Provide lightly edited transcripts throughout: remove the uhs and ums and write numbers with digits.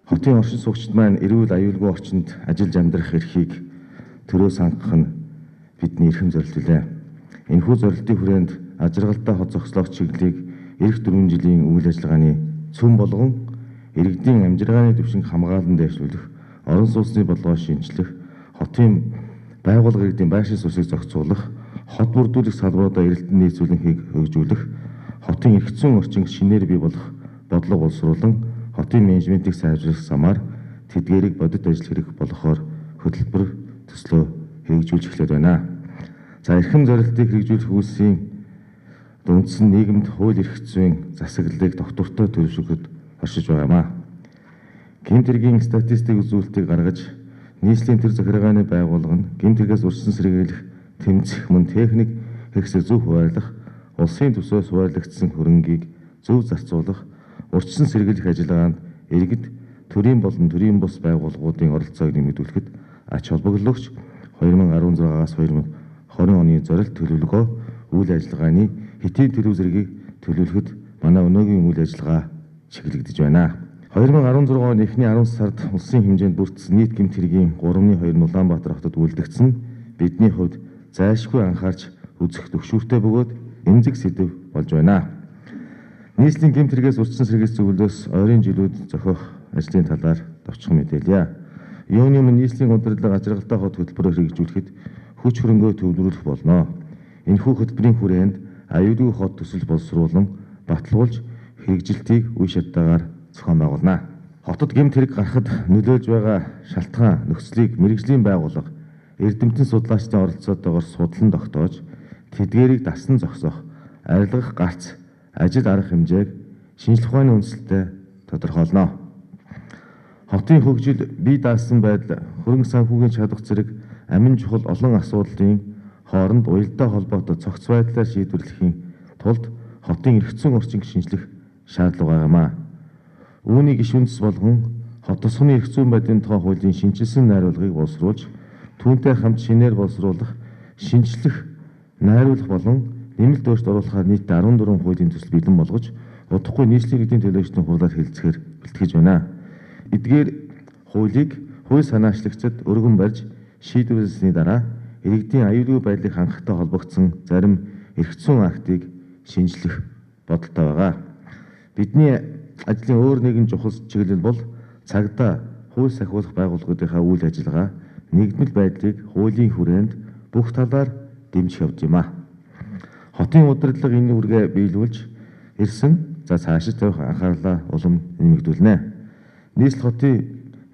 Хотын оршин суугчид маань эрүүл аюулгүй орчинд ажиллаж амьдрах эрхийг төрөөс хангах нь бидний эрхэм зорилт билээ. Энэхүү зорилтын хүрээнд аз жаргалтай хот зохицлох чиглэлийг ирэх 4 жилийн үйл ажиллагааны цөм болгон иргэдийн амжиргааны түвшинг хамгаалан дэвшлүүлэх, орон сууцны бодлогоо шинчлэх, хотын байгууллага иргэдийн байршил суурьсыг зохицуулах, хот бүрдүүлэх салбаруудаа эрэлтэн нийцүүлэнхийг хөгжүүлэх, хотын эрх зүйн орчинг шинээр бий болгох бодлого боловсруулан хотын менежментийг сайжруулах замаар тэдгээрийг бодит ажил хэрэг болгохоор хөтөлбөр төслөө хэрэгжүүлж эхлээд байна. За, эрхэм зорилтыг хэрэгжүүлэх үйлсийн үндсэн нийгэмд хууль эрх зүйн засаглалыг тогтвортой төлөвшөхөд оршиж байгаамаа. Гэмт хэргийн статистик үзүүлэлтийг гаргаж, нийслэлийн төр захиргааны байгууллага нь гэмт хэрэгээс урьдчилан сэргийлэх, тэмцэх мөн техник хэрэгсэл зөв хуваарлах, улсын төсвөөс хуваарлагдсан хөрөнгийг зөв зарцуулах, урьдчилан сэргийлэх ажиллагаанд иргэд, төрийн болон төрийн бус байгууллагуудын оролцоог нэмэгдүүлэхэд ач холбогдол өгч 2016-аас 2020 оны зорилт төлөвлөгөө үйл ажиллагааны хэтийн төлөв зэргийг төлөвлөхөд манай өнөөгийн үйл ажиллагаа чиглэгдэж байна. 2016 оны эхний 10 сард улсын хэмжээнд бүрдсэн нийт гэмт хэргийн 3.2 нь Улаанбаатар хотод үлдэгдсэн бидний хувьд зайлшгүй анхаарч үзэх төгшүүртэй бөгөөд эмзэг сэдэв болж байна. Нийслэлийн гэмт хэрэгээс урьдчилан сэргийлэх зөвлөлөөс ойрын жилүүд зохиох ажлын талаар товчхон мэдээлье. Юуны өмнө нийслэлийн удирдлага аз жаргалтай хот хөтөлбөрөөр хэрэгжүүлэхэд хүч хөрөнгөө төвлөрүүлэх болно. Энэхүү хөтөлбөрийн хүрээнд аюулгүй хот төсөл боловсруулан батлуулж хэрэгжилтийг үе шаттайгаар зохион байгуулна. Хотод гэмт хэрэг гарахад нөлөөлж байгаа шалтгаан нөхцөлийг мэргэжлийн байгууллага, эрдэмтэн судлаачдын оролцоотойгоор судлан тогтоож, тэдгээрийг дасан зогсоох, арилгах гарц, ажил арга хэмжээг шинжлэх ухааны үндсэлтэй тодорхойлно. Хотын хөгжил, бие даасан байдал, хөрөнгө санхүүгийн чадах зэрэг амин чухал олон асуудлын хооронд уялдаа холбоотой цогц байдлаар шийдвэрлэхийн тулд хотын эрх зүйн орчинг шинжлэх шаардлага байгаамаа. Үүнийг иш үндэс болгон хот тосгоны эрх зүйн байдлын тухай хуулийн шинэчилсэн найруулгыг боловсруулж, түүнтэй хамт шинээр боловсруулах, шинжлэх, найруулах болон нэмэлт өөрчлөлт оруулахаар нийтдээ 14 хуулийн төсөл бэлэн болгож, удахгүй нийслэлийн иргэдийн төлөөлөгчдийн хурлаар хэлэлцэхээр бэлтгэж байна. Эдгээр хуулийг хууль санаачлагчид өргөн барьж шийдвэрлэсний дараа иргэдийн аюулгүй байдлыг хангахтай холбогдсон зарим эрх зүйн актыг шинжлэх бодолтой байгаа. Бидний ажлын өөр нэгэн чухал чиглэл бол цагдаа хууль сахиулах байгууллагуудынхаа үйл ажиллагаа, нэгдмэл байдлыг хуулийн хүрээнд бүх талаар дэмжих явдал юм а. Хотын удирдлага энэ үүргээ биелүүлж ирсэн. За, цаашид тавих анхаарлаа улам нэмэгдүүлнэ. Нийслэл хотын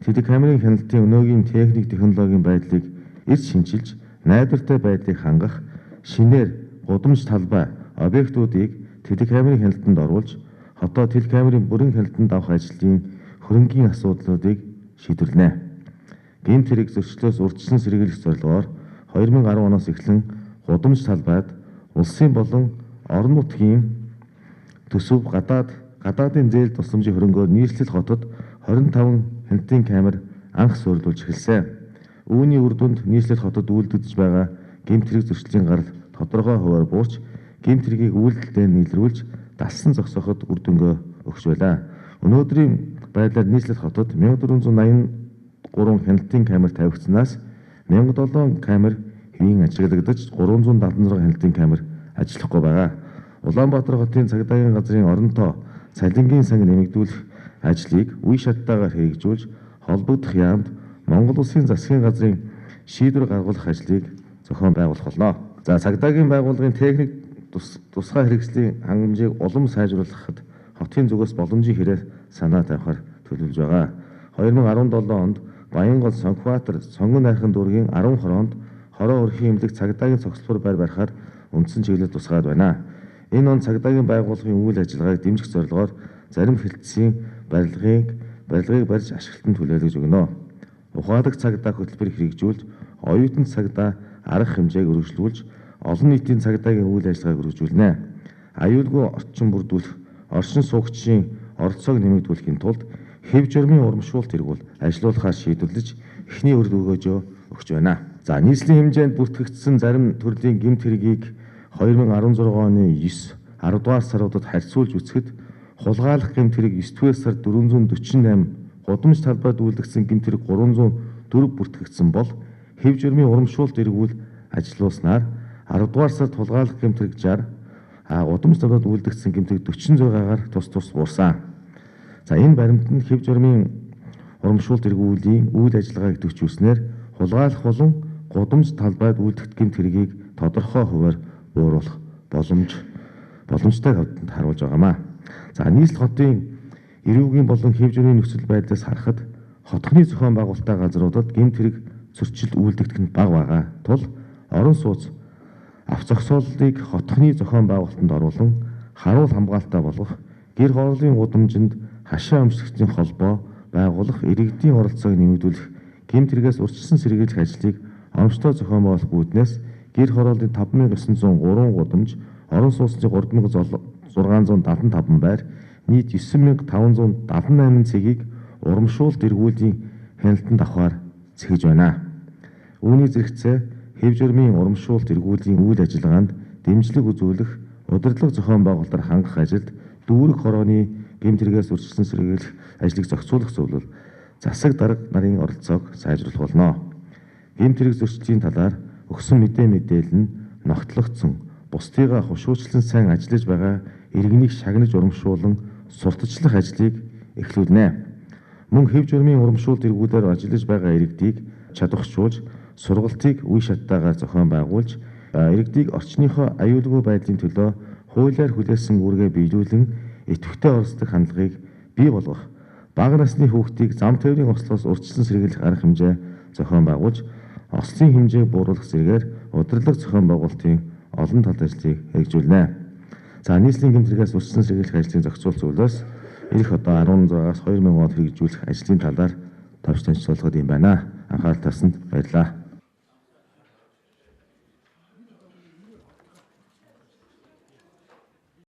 телекамерын хяналтын өнөөгийн техник технологийн байдлыг эрт шинчилж, найдвартай байдлыг хангах, шинээр гудамж талбай объектуудыг телекамерын хяналтанд оруулж, хотоо телекамерын бүрэн хяналтанд авах ажлын хөрөнгийн асуудлуудыг шийдвэрлэнэ. Гэмт хэрэг зөрчлөөс урьдчилан сэргийлэх зорилгоор 2010 оноос эхлэн гудамж талбайд улсын болон орон нутгийн төсөв гадаадын зээл тусламжийн хөрөнгөөр нийслэл хотод 25 хяналтын камер анх суурилуулж эхэлсэн. Үүний үр дүнд нийслэл хотод үйлдэгдэж байгаа гэмт хэрэг зөрчлийн гарал тодорхой хувиар буурч, гэмт хэргийг үйлдэлтэй нийлрүүлж дассан зогсооход үр дүнгээ өгч байлаа. Өнөөдрийн байдлаар нийслэл хотод 1483 хяналтын камер тавигдсанаас 1007 камер хэвийн ажиглагдаж, 376 хяналтын камер ажиллахгүй байгаа. Улаанбаатар хотын цагдаагийн газрын оронтоо цалингийн санг нэмэгдүүлэх ажлыг үе шаттайгаар хэрэгжүүлж, холбогдох яамд Монгол Улсын засгийн газрын шийдвэр гаргуулах ажлыг зохион байгуулах болно. За, цагдаагийн байгууллагын техник тусгай хэрэгслийн хангамжийг улам сайжруулахад хотын зүгээс боломжийн хэрээр санаа тавихаар төлөвлөж байгаа. 2017 онд Баянгол, Сонгобаатар, Сонгон найрхан дүүргийн 10 хороонд хороо өрхийн эмнэлэг цагдаагийн цогцлбор байр барихаар үндсэн чиглэл тусгаад байна. Энэ он цагдаагийн байгууллагын үйл ажиллагааг дэмжих зорилгоор зарим хэлтсийн барилгыг барьж ашиглалтанд хүлээлгэж өгнө. Ухаалаг цагдаа хөтөлбөрийг хэрэгжүүлж, оюутан цагдаа арга хэмжээг өргөжлүүлж, олон нийтийн цагдаагийн үйл ажиллагааг өргөжүүлнэ. Аюулгүй орчин бүрдүүлэх, оршин суугчдын оролцоог нэмэгдүүлэхийн тулд хэв журмын урамшуулт эргүүл ажилуулахаар шийдвэрлэж эхний үр өгөөжөө өгч байна. За, нийслэлийн хэмжээнд бүртгэгдсэн зарим төрлийн гэмт хэргийг 2016 оны 9, 10 дугаар саруудад харьцуулж үзэхэд хулгайлах гэмт хэрэг 9 дугаар сард 448 гудамж талбайд үйлдэгдсэн гэмт хэрэг 304 бүртгэгдсэн бол хэв журмын урамшуулт эргүүл ажиллуулснаар 10 дугаар сард хулгайлах гэмт хэрэг 60, гудамж талбайд үйлдэгдсэн гэмт хэрэг 46-аар тус тус буурсан. За энэ баримт нь хэв журмын урамшуулт эргүүлийн үйл ажиллагааг төвчүүлснээр хулгайлах болон гудамж талбайд үйлдэгдэх гэмт хэргийг тодорхой хувиар бууруулах боломжтой хэвтэнд харуулж байгаамаа. За нийслэл хотын эрүүгийн болон хэв журмын нөхцөл байдлаас харахад хотхны зохион байгуулалттай газруудад гэмт хэрэг зөрчил үйлдэгдэх нь бага байгаа тул орон сууц ав зогсооллыг хотхны зохион байгуулалтанд оруулан харуул хамгаалалтаа болгох, гэр хорооллын гудамжинд хашаа өмчлөгчдийн холбоо байгуулах, иргэдийн оролцоог нэмэгдүүлэх, гэмт хэрэгээс урьдчилан сэргийлэх ажлыг оновчтой зохион байгуулах үүднээс гэр хорооллын 5903 гудамж, орон сууцны 3675 байр, нийт 9578 цэгийг урамшуулт эргүүлийн хяналтанд авахар цэгж байна. Үүний зэрэгцээ хэв журмын урамшуулт эргүүлийн үйл ажиллагаанд дэмжлэг үзүүлэх, удирдлага зохион байгуулалтаар хангах ажилд дүүрэг хорооны гэмт хэрэгээс урьдчилан сэргийлэх ажлыг зохицуулах зөвлөл засаг дарга нарын оролцоог сайжруулах болно. Гэмт хэрэг зөрчлийн талаар өгсөн мэдээлэл нь ногтлогдсон, бусдыгаа хушуучлан сайн ажиллаж байгаа иргэнийг шагнаж урамшуулан сурталчлах ажлыг эхлүүлнэ. Мөн хэв журмын урамшуулт эргүүлээр ажиллаж байгаа иргэдийг чадварчуулж, сургалтыг үе шаттайгаар зохион байгуулж, иргэдийг орчныхоо аюулгүй байдлын төлөө хуулиар хүлээсэн үүргээ биелүүлэн идэвхтэй оролцдог хандлагыг бий болгох, бага насны хүүхдийг зам тээврийн ослоос урьдчилан сэргийлэх арга хэмжээ зохион байгуулж, ослын хэмжээг бууруулах зэрэгээр удирдлага зохион байгуулалтын олон талд ажлыг хэрэгжүүлнэ. За нийслэлийн гэмт хэрэгээс урьдчилан сэргийлэх ажлын зохицуулт зөвлөөс ирэх одоо 16-аас 2000 онд хэрэгжүүлэх ажлын талаар товч танилцуулгад юм байна. Анхаарал тавьсанд баярлалаа.